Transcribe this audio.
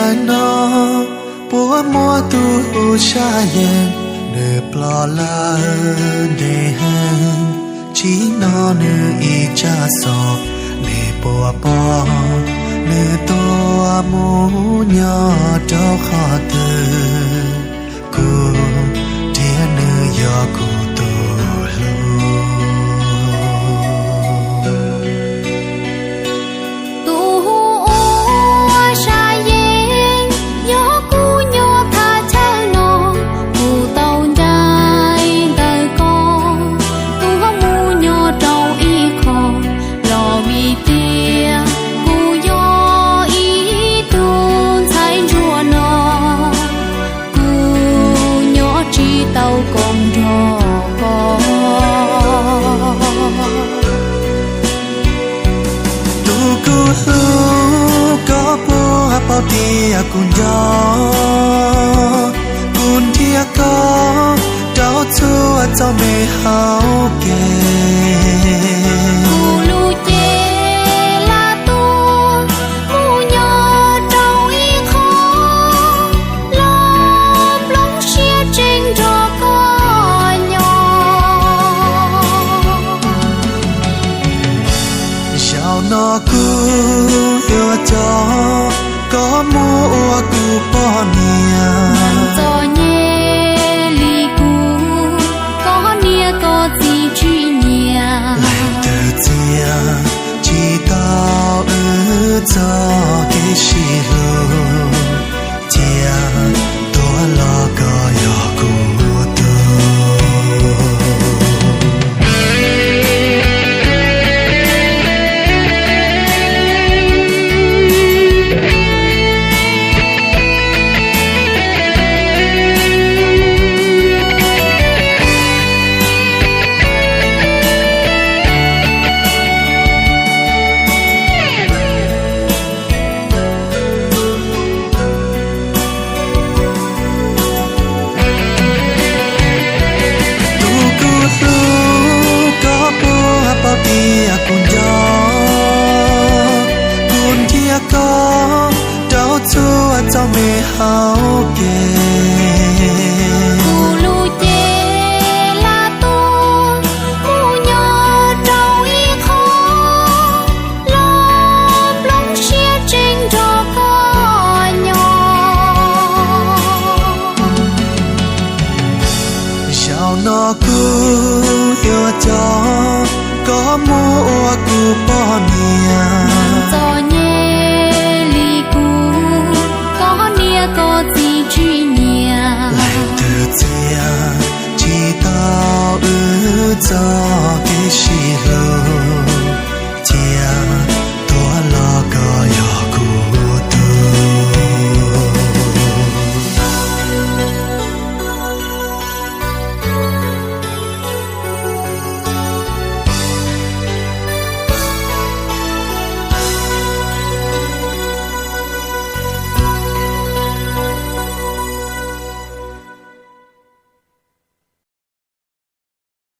Nim no puab muab tug sav yees, nwg ploj lawm ntev heev, tsim nyog nwg ib tsab xov, mej puas pom nwg tuaj mus nyob rau qhov twg, kuv nrhiav nwg yog kuv tug hlub. Tug ua sav yees, yog kuv nyob thaj chaw no, kuv tau ncaim ntawm koj tuaj mus nyob rau ib qho, los vim tias kuv yog ib tug ntxhais ntsuag no, kuv nyob tsis tau koom nrog koj. Tug kuv hlub, koj puas paub tias kuv nco, kuv nrhiav koj rau txhua txoj me hauv kev. Kuv lub cev lam tuaj mus nyob rau ib qho, los plooj siab tseem nrog koj nyob. Zaum no kuv yuav coj koj mus ua kuv poj niam. Txom nyem li kuv, koj niam koj txiv tsis nyiam. Leej twg txiav tsis tau wb txoj kev sib hlub, cia tuag los koj yog kuv tug. Tug kuv hlub, koj puas paub tias kuv nco, kuv nrhiav koj rau txhua txoj me hauv kev. Kuv lub cev lam tuaj mus nyob rau ib qho, los plooj siab tseem nrog koj nyob. Zaum no kuv yuav coj koj mus ua kuv poj